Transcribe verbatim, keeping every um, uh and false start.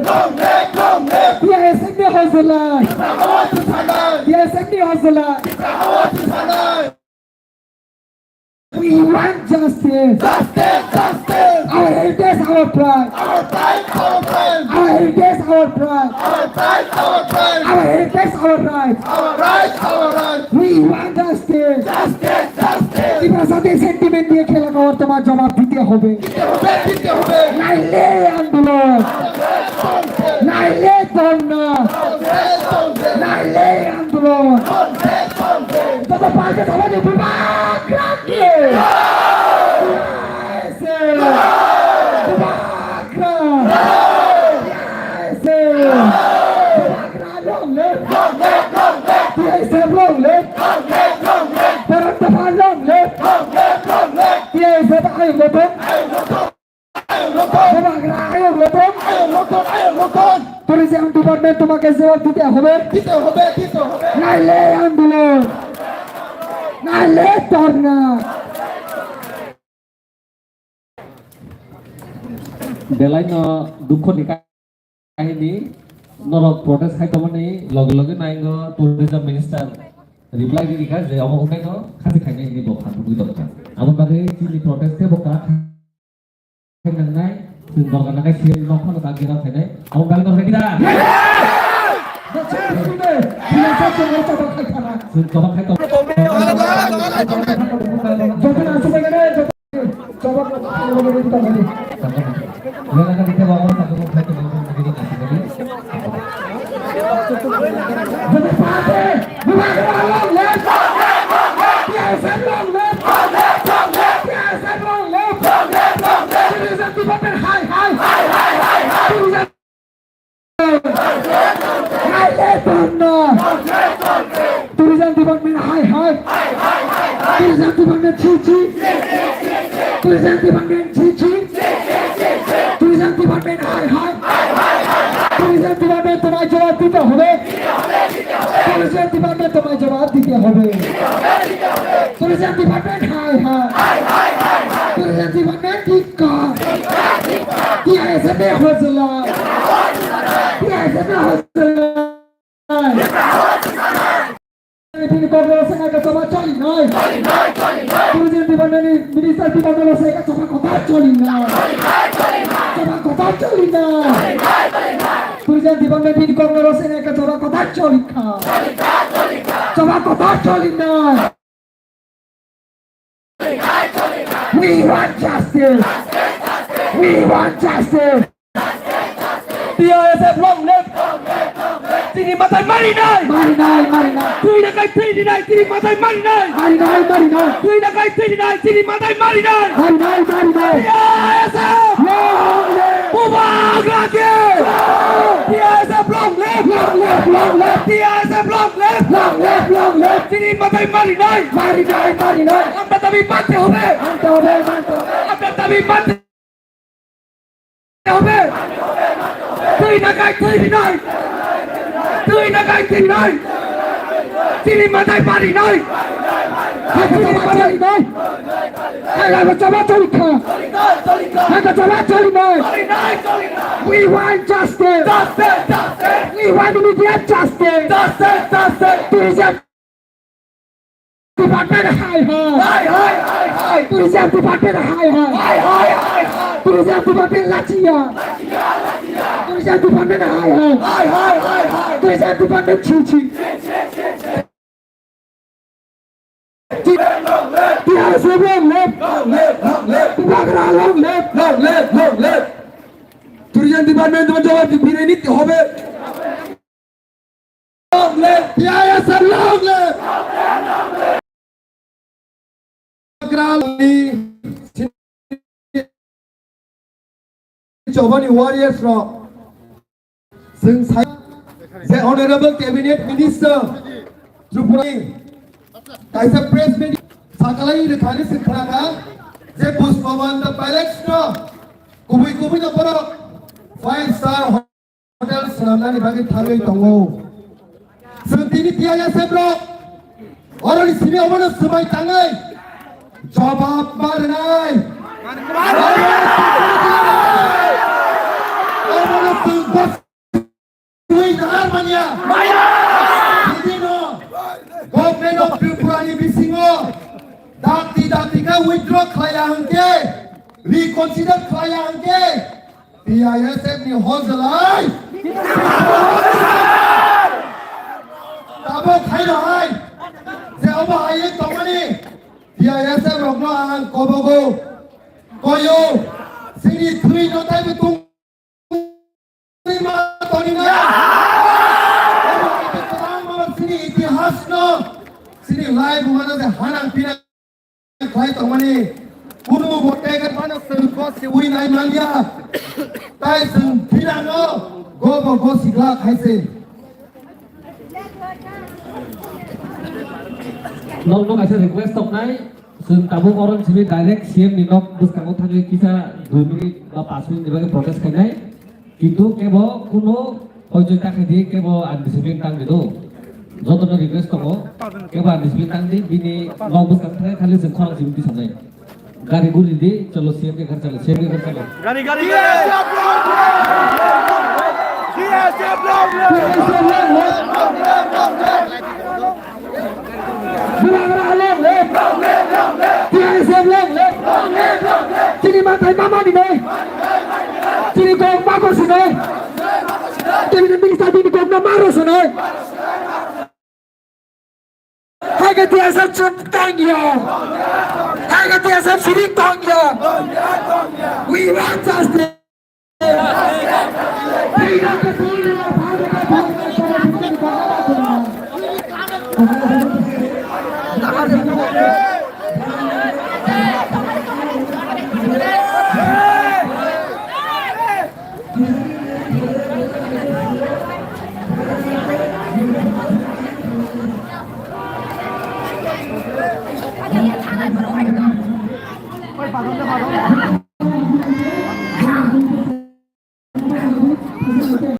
Long live, long live. T I S F ni hozla. Tiprasa hawa tusanai. T I S F ni hozla. Tiprasa hawa tusanai. We want justice. Justice, justice. Our heritage, our pride. Our pride, our pride. Our heritage, our pride. Our pride, our pride. Our heritage, our right. Our right, our right. We want justice. Justice, justice. Tiprasa de sentiment niye khela ka aur tomar jawab dite hobe. Dite hobe, dite hobe. Naile andolon. Naile dharna. Naile andolon. Joto party thangmani bubagra khe. Bubagra. Bubagra long live. T I S F long live. Bharat Dopha long live. T I S F ayuk lothong. Bubagra ayuk lothong. Tourism department তোমাকে জবাব দিতে হবে। দিতে হবে, দিতে হবে। নাইলে আন্দোলন, নাইলে ধর্ণা। Belai no dukho ni kahini, norok protest khai tongmani loge loge naingo tourism minister reply rikha je omo hwnkheno khasi khainai hwnwi bo phan rwgwi tongkha. Abo bagwi chini protest khe bo kwrak khainai, chwng borok nakai C M nok phano tak gera khainai. Abo bagwi no ready da? Chwng jobab khai tong. Tourism department hai hai. Tourism department chi chi. Tourism department chi chi. Tourism department hai hai. Tourism department তোমায় জবাব দিতে হবে। Tourism department তোমায় জবাব দিতে হবে। Tourism department hai hai. Tourism department ধিক্কার। T I S F ni hozla. T I S F ni hozla. Bini kokno roseng aka choba choli nai. Tourism department ni minister bini kokno roseng aka choba kotha choli nai. Choba kotha choli nai. Tourism department bini kokno roseng aka choba kotha choli kha. Choba kotha choli nai. We want justice. We want justice. T I S F long live. Chini matai mari nai. Mari nai, mari nai. Twi na kai twi di nai, chini matai mari nai. Mari nai, mari nai. Twi na kai twi di nai, chini matai mari nai. Mari nai, mari nai. T I S F. Long live. Bubagra khe. T I S F long live. Long live, long live. T I S F long live. Long live, long live. Chini matai mari nai. Mari nai, mari nai. Amra dabi mante hobe. Mante hobe, mante hobe. Amra dabi mante hobe. Twi na kai twi di nai. Twi na kai twi di nai. Chini matai mari nai. Hai ka choba choli nai. Hai ka choba choli kha. Hai ka choba choli nai. We want justice. We want immediate justice. Tourism department hai hai. Hai hai hai hai. Tourism department hai hai. Hai hai hai hai. Tourism department lachiya. Lachiya, lachiya. Tourism department hai hai. Hai hai hai hai. Tourism department chi chi. Long live. T I S F long live. Long live, long live. Bubagra long live. Long live, long live. Tourism department তোমার জবাব দিতে হবে। Long live, T I S F long live! Chobani warriors rok. Chwng sai je Honorable Cabinet Minister Tripura ni kaisa press meet sakalai rwkhani se khwnakha je Pushpawan the Palace no kubui kubui no borok five star hotel swnamnani bagwi thangwi tongo. Chwng tini T I S F rok oroni simi obono swbai tangwi jobab ma rwnai. Obono chwng Twi nahar manya. Bini no Government of Tripura ni bisingo dakti dakti khe withdraw khlaiya hwnkhe, reconsider khlaiya hwnkhe, T I S F ni hojlai. Tabuk khaino hai je obo hai tongmani T I S F rokno ang kobogo koyo, sini thwi no taibo tung Sini itihas no, sini lai bumano de hanang pinang khlai tongmani kunu bo tege phano chwng go siwi nai manya. Tai chwng pinang no go bo go sigla khaise. Nokno kaisa request tongnai, chwng tabuk oro simi direct C M ni nok bwskango thangwi kisa dui minute ba panch minute ni bagwi protest khainai. Kintu kebo kuno hoichoi ta khaidi, kebo undiscipline tang di do. Jotono request tongo, kebo undiscipline tang di, bini nok bwskang thangwi khali chwng khorang simi tisanai. Gari guri di, chalo C M ke ghar chalo, C M ke ghar chalo. Gari, gari, gari. Bubagra long live! T I S F long live! Chini mathai ma mani nai! Chini kok ma kosi nai! Chini minister bini kok no ma rosi nai! Hai ke T S F chwng tang yo. Hai ke T S F siri tang yo. We want justice.